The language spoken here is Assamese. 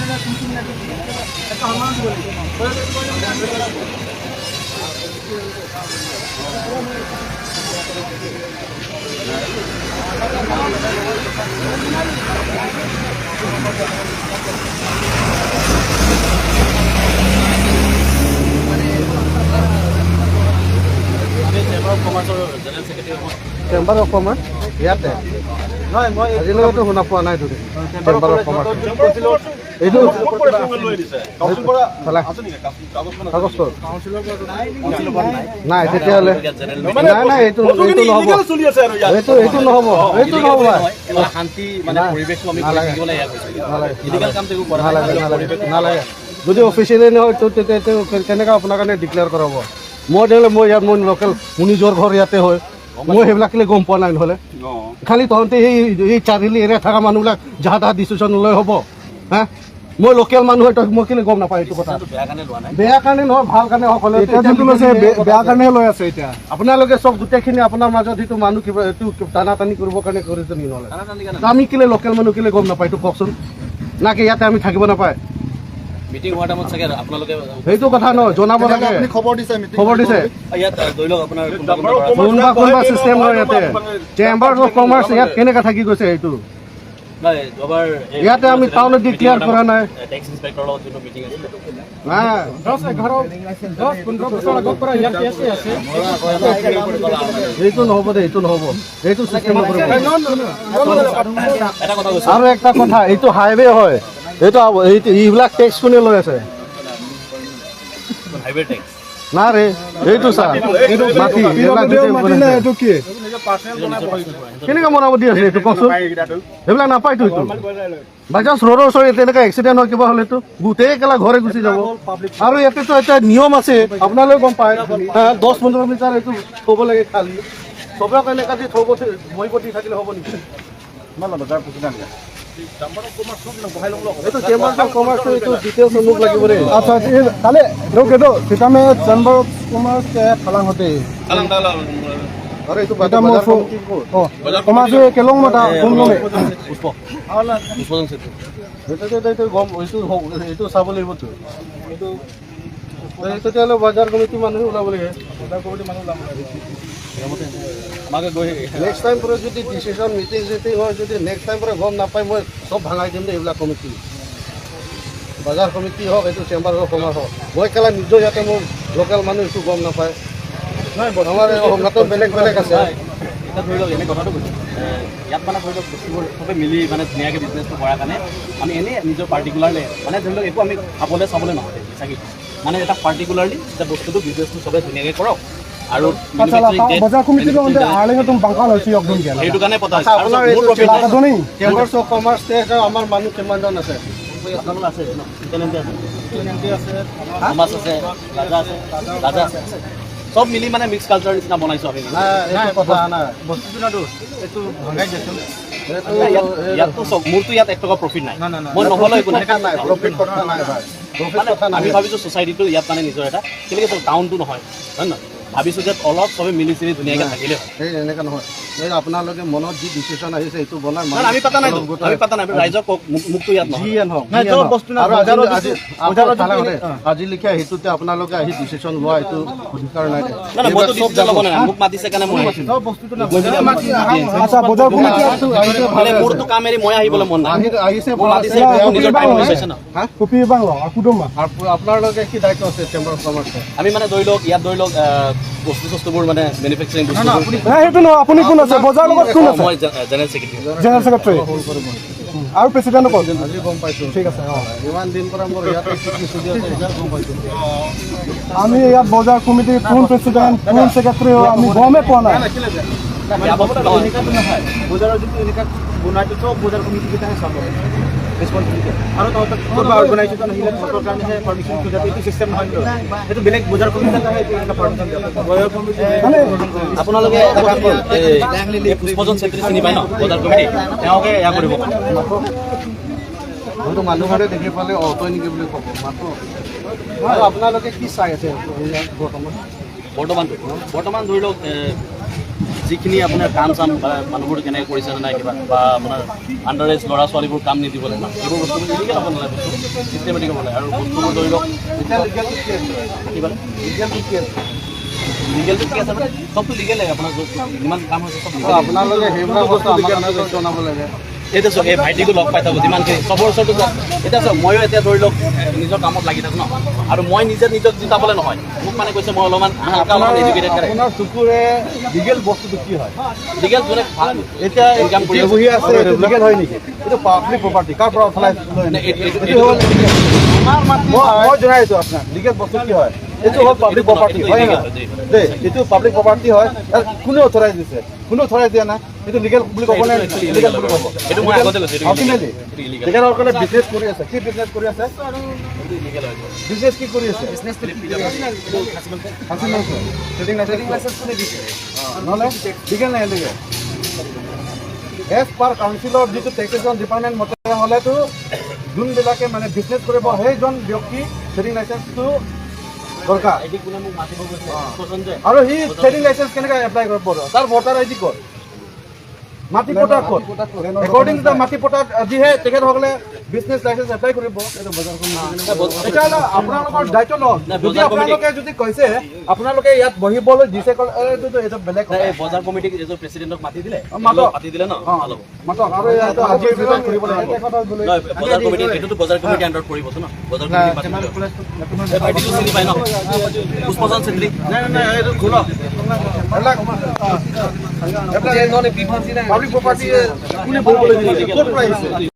এটা সন্মান দিব লাগিব। আমি চেম্বাৰ অফ কমাৰ্চৰ general secretary. Chamber of commerce ইয়াতে? নহয়, মই আজিলৈকেতো শুনা পোৱা নাই। চেম্বাৰ অফ কমাৰ্চ এইটো কাগজ নাই তেতিয়াহ'লে। নাই নাই, এইটো নহ'ব, এইটো নহ'ব, এইটো নহ'ব ভাই। শান্তি মানে পৰিৱেশটো আমি কৰি থাকিবলৈ এয়া কৈছোঁ। নালাগে। ইলিগেল কামটো একো কৰা নাই। নালাগে, নালাগে, নালাগে। যদি অফিচিয়েলি নহয় তো তেতিয়া এইটো কেনেকৈ আপোনাৰ কাৰণে ডিক্লেয়াৰ কৰাব? মই তেতিয়াহ'লে মই ইয়াত, মই লোকেল, মোৰ নিজৰ ঘৰ ইয়াতে হয়। মই সেইবিলাক কেলে গম পোৱা নাই? নহ'লে খালি তহঁতে এই চাৰিআলি এৰিয়া থকা মানুহবিলাক যাহা তাহা ডিচিশ্যন লৈ হ'ব? হা, মই লোকেল মানুহ হয়, তই মই কেলে গম নাপাওঁ এইটো কথা? বেয়া কাৰণে লোৱা নাই। বেয়া কাৰণে নহয়, ভাল কাৰণে। সকলোৱে এতিয়া যোনটো লৈছে, বেয়া কাৰণেহে লৈ আছে এতিয়া। আপোনালোকে চব গোটেইখিনি আপোনাৰ মাজত সেইটো মানুহ কিবা এইটো টানা টানি কৰিবৰ কাৰণে কৰিছে নেকি? নহ'লে আমি কেলে, লোকেল মানুহ কেলে গম নাপায়, এইটো কওকচোন। না কি ইয়াতে আমি থাকিব নাপায়? মিটিং হোৱাৰ টাইমত চাগে আপোনালোকে সেইটো কথা নহয়, জনাব লাগে। আপুনি খবৰ দিছে মিটিং? খবৰ দিছে। ইয়াত ধৰি লওক আপোনাৰ কোনোবা কোনোবা ল'ৰা- কোনোবা কোনোবা চিষ্টেম হয়। ইয়াতে চেম্বাৰ অফ কমাৰ্চ ইয়াত কেনেকৈ থাকি গৈছে সেইটো? নাই, যোৱাবাৰ এই ইয়াতে আমি টাউনত ডিক্লেয়াৰ কৰা নাই। টেক্স ইন্সপেক্টৰৰ লগত যোনটো মিটিং আছিলে। নাই। 10, 11, 10, 15 বছৰ আগৰ পৰা ইয়াত কেছে আছে। এইটো নহ'ব দেই, এইটো নহ'ব, এইটো চিষ্টেম নকৰিব। এটা কথা কৈছোঁ। আৰু একটা কথা, এইটো হাইৱে হয়, এইটো এইবিলাক টেক্স কোনে লৈ আছে? Highway tax? না ৰে, এইটো চা, মাটি এইবিলাক গোটেই মাটি নাই, এইটো কি? কেনেকৈ বনাব দি আছে এইটো কওকচোন? সেইবিলাক নাপায়তো। এইটো বাই চান্স ৰোডৰ ওচৰত তেনেকৈ এক্সিডেণ্ট হয়, কিবা হ'লেতো গোটেই কেলা ঘৰে গুচি যাব। আৰু ইয়াতেতো এটা নিয়ম আছে, আপোনালোকে গম পায়, হা, 10-15 মিটাৰ এইটো থ'ব লাগে খালী। চবক এনেকুৱা দি থ'ব, বহিব দি থাকিলে হ'ব নেকি? এইটো চেম্বাৰ অফ কমাৰ্চৰ এইটো ডিটেইলছ মোক লাগিব দেই। আচ্ছা, এই তাহলে এইটো চিটামে চেম্বাৰ অফ কমাৰ্চ থালাং হতে। আৰু এইটো এটা মোৰ বজাৰ কমিটি ক'ত? অ, কমাৰ্চ কেলং মতা কোন লমে? পুষ্প পুষ্পজন চেত্ৰী। সেইটোতো এইটো গম, এইটো চাব লাগিবতো। এইটো তেতিয়াহ'লে বজাৰ কমিটি মানুহে ওলাব লাগে। বজাৰ কমিটি মানুহ ওলাব লাগে। আমাকে গৈ নেক্সট টাইম পৰা যদি ডিচিশ্যন মিটিং চিটিং হয়, যদি নেক্সট টাইম পৰা গম নাপায়, মই চব ভাঙাই দিম দেই। এইবিলাক কমিটি, বজাৰ কমিটি হওক, এইটো চেম্বাৰ অফ কমাৰ্চ হওক, মই কেলা নিজৰ ইয়াতে মোৰ লোকেল মানুহ এইটো গম নাপায়। আমাৰ সংঘাতত বেলেগ বেলেগ আছে। এতিয়া ধৰি লওক, এনে কথাটো কৈছোঁ, ইয়াত মানে ধৰি লওক বস্তুবোৰ চবে মিলি মানে ধুনীয়াকৈ বিজনেছটো কৰাৰ কাৰণে আমি এনেই নিজৰ পাৰ্টিকুলাৰলি মানে ধৰি লওক একো আমি খাবলৈ চাবলৈ নহয় চাগে, মানে এটা পাৰ্টিকুলাৰলি যে বস্তুটো বিজনেছটো চবে ধুনীয়াকৈ কৰক আৰু আচ্ছা, বজাৰ কমিটি আৰলিং তুমি বাংকাল হৈছে একদম। সেইটো কাৰণে পতা হৈছে। আচ্ছা, আৰু আপোনাৰ মোৰ এইটো প্ৰফিট নাই। লাগাদনি। চেম্বাৰ্ছ অফ কমাৰ্চ আমাৰ মানুহ কিমানজন আছে? আপোনালোক আছে ন? তেনেতে আছে, সমাজ আছে, ৰাজা আছে, ৰাজা আছে, চব মিলি মানে মিক্স কালচাৰ নিচিনা বনাইছোঁ আমি। নাই, এইটো কথা নাই। বস্তুটো নাতো এইটো ভাঙাই দিয়াচোন। এইটো ইয়াততো চব, মোৰতো ইয়াত 1 টকা প্ৰফিট নাই। না, না, না। মই নহ'লেও একো নাই। কথা নাই, প্ৰফিট কথা নাই ভাই, প্ৰফিট মানে কথা নাই। আমি ভাবিছোঁ ছ'চাইটিটো ইয়াত মানে নিজৰ এটা কেনেকৈ টাউনটো নহয়, হয় নহয়? ভাবিছোঁ যে অলপ চবে মিলি চিলি ধুনীয়াকৈ থাকিলে হয়। এই এনেকা নহয়। এই আপোনালোকে মনত যি ডিচিশ্যন আহিছে এইটো বনাই নাই, আমি পাতা নাইতো, আমি পাতা নাই। ৰাইজক কওক, মোকতো ইয়াত নহয়। যিয়ে নহওক, নাই, যিয়ে চব নহওক। বস্তু না, আৰু আজি বজাৰত আজি বজাৰত আজিলৈকে সেইটোতে আপোনালোকে আহি ডিচিশ্যন লোৱা এইটো অধিকাৰ নাই। নাই নাই, মইতো ডিচিশ্যন ল'ব নাই। মোক মাতিছে কাৰণে মই আহিছোঁ। চব বস্তুটো না। আচ্ছা, বজাৰ কমিটি আহিছে, মানে মোৰতো কাম এৰি মই আহিবলৈ মন নাই। আহিছে। মোক মাতিছে, মোৰ নিজৰ টাইম হৈছে ন। হা। কপি বাংলা কুদমা। আৰু আপোনালোকে কি দায়িত্ব আছে চেম্বাৰ অফ কমাৰ্চৰ? আমি মানে ধৰি লওক ইয়াত ধৰি লওক বস্তু চস্তুবোৰ মানে মেনুফেকচাৰিং বস্তু। নাই, সেইটো নহয়। আপুনি কোন আছে বজাৰৰ লগত, কোন আছে? মই জেনেৰেল ছেক্ৰেটাৰী। জেনেৰেল ছেক্ৰেটাৰী আৰু প্ৰেচিডেণ্ট কোন? আজি গম পাইছোঁ। ঠিক আছে, অঁ। ইমান দিন পৰা মোৰ ইয়াতে কি কি চলি আছে এতিয়া গম পাইছোঁ। আমি ইয়াত বজাৰ কমিটিৰ কোন প্ৰেচিডেণ্ট, কোন ছেক্ৰেটাৰী হয়, আমি গমেই পোৱা নাই। বেয়া বস্তু নহয়। এনেকুৱাটো নহয়, বজাৰৰ যিটো এনেকুৱা বনাইটো চব বজাৰ কমিটি কেইটাহে চাব ৰেচপনচিবিলিটি। আৰু তহঁতক কোনোবা অৰ্গেনাইজেশ্যন আহিলে তহঁতৰ কাৰণেহে পাৰ্মিশ্যন খোজাটো এইটো চিষ্টেম নহয়। সেইটো বেলেগ বজাৰ কমিটিৰ কাৰণেহে এইটো এনেকুৱা পাৰ্মিশ্যন দিব বজাৰ কমিটি। মানে আপোনালোকে এটা কাম কৰক, এই পুষ্পজন চেত্ৰী চিনি পায় ন, বজাৰ কমিটি, তেওঁকে এয়া কৰিব। হয়তো মানুহবোৰে দেখি পালে অ তই নেকি বুলি ক'ব মাতো। আৰু আপোনালোকে কি চাই আছে ইয়াত বৰ্তমান? বৰ্তমান ধৰি লওক যিখিনি আপোনাৰ কাম চাম বা মানুহবোৰ কেনেকৈ কৰিছে নে নাই কিবা, বা আপোনাৰ আণ্ডাৰ এজ ল'ৰা ছোৱালীবোৰ কাম নিদিব লাগে ন, এইবোৰ বস্তুবোৰ ইলিগেল হ'ব নালাগে, বস্তু চিষ্টেমেটিক হ'ব লাগে। আৰু বস্তুবোৰ ধৰি লওক কি ক'লে লিগেলটো কি আছে, মানে চবটো লিগেলে, আপোনাৰ য'ত যিমান কাম হৈছে চব লিগেল। আপোনালোকে সেইবিলাক বস্তু আমাক জনাব লাগে। এতিয়া চাওক, এই ভাইটিকো লগ পাই থাকোঁ যিমানখিনি চবৰ ওচৰতো যাওঁ। এতিয়া চাওক, ময়ো এতিয়া ধৰি লওক নিজৰ কামত লাগি থাকোঁ ন, আৰু মই নিজে নিজক জিতাবলৈ নহয়, মোক মানে কৈছে মই অলপমান হালকা অলপমান এডুকেটেড। আপোনাৰ চকুৰে লিগেল বস্তুটো কি হয়? লিগেল যোনে ভাল এতিয়া ইনকাম কৰি এতিয়া বহি আছে, এইটো লিগেল হয় নেকি? এইটো পাব্লিক প্ৰপাৰ্টি, কাৰ পৰা উঠাই লৈ আনিছে? এইটো এইটো হ'ল মই জনাই আছো আপোনাক লিগেল বস্তু কি হয়। এইটো হ'ল পাব্লিক প্ৰপাৰ্টি হয় নে নহয় দেই? এইটো পাব্লিক প্ৰপাৰ্টি হয়, ইয়াত কোনে অথৰাইজ দিছে? কোনে অথৰাইজ দিয়া নাই। এইটো লিগেল বুলি ক'ব নে? লিগেল বুলি ক'ব? এইটো মই আগতে কৈছোঁ, এইটো illegal। Ultimately, এইটো illegal। তেখেতসকলে বিজনেছ কৰি আছে। কি বিজনেছ কৰি আছে? এইটো illegal হয়। বিজনেছ কি কৰি আছে? খাচী মাংস। ট্ৰেডিং লাইচেঞ্চ নহ'লে লিগেল নাই। লিগেল এজ পাৰ কাউন্সিলৰ যিটো টেক্সেশ্যন ডিপাৰ্টমেণ্ট মতে হ'লেতো যোনবিলাকে মানে বিজনেছ কৰিব, সেইজন ব্যক্তি ট্ৰেডিং লাইচেঞ্চটো দৰকাৰ। ভাইটি কোনে মোক মাতিব গৈছে কৈছোন যে আৰু সি ট্ৰেডিং লাইচেঞ্চ কেনেকৈ এপ্লাই কৰিব? তাৰ ভোটাৰ আই ডি ক'ত? মাটি পটা ক'ত? একৰ্ডিং টু the মাটি পটা দিহে তেখেতসকলে বিজনেছ লাইচেঞ্চ এপ্লাই কৰিব। তেতিয়াহ'লে আপোনালোকৰ দায়িত্ব ন নাই, যদি বজাৰ কমিটি- আপোনালোকে যদি কৈছে আপোনালোকে ইয়াত বহিবলৈ দিছে ক'লে, এইটোতো এইটো বেলেগ কথা। নাই, এই বজাৰ কমিটিক এজন প্ৰেচিডেণ্টক মাতি দিলে, মাতক। মাতি দিলে ন ভাল হ'ব। মাতক, আৰু ইয়াতো আজিৰ ভিতৰত কৰিব লাগিব। নহয়, বজাৰ কমিটি, এইটোতো বজাৰ কমিটি আণ্ডাৰত পৰিবতো ন, বজাৰ কমিটি মাতি দিলে। এই ভাইটিটো চিনি পায় ন, পুষ্পজন চেত্ৰী। নাই নাই, এইটো খোলক। এইবিলাক এইবিলাক পাব্লিক প্ৰপাৰ্টি কোনে বহিবলৈ দিছে? ক'ৰ পৰা আহিছে?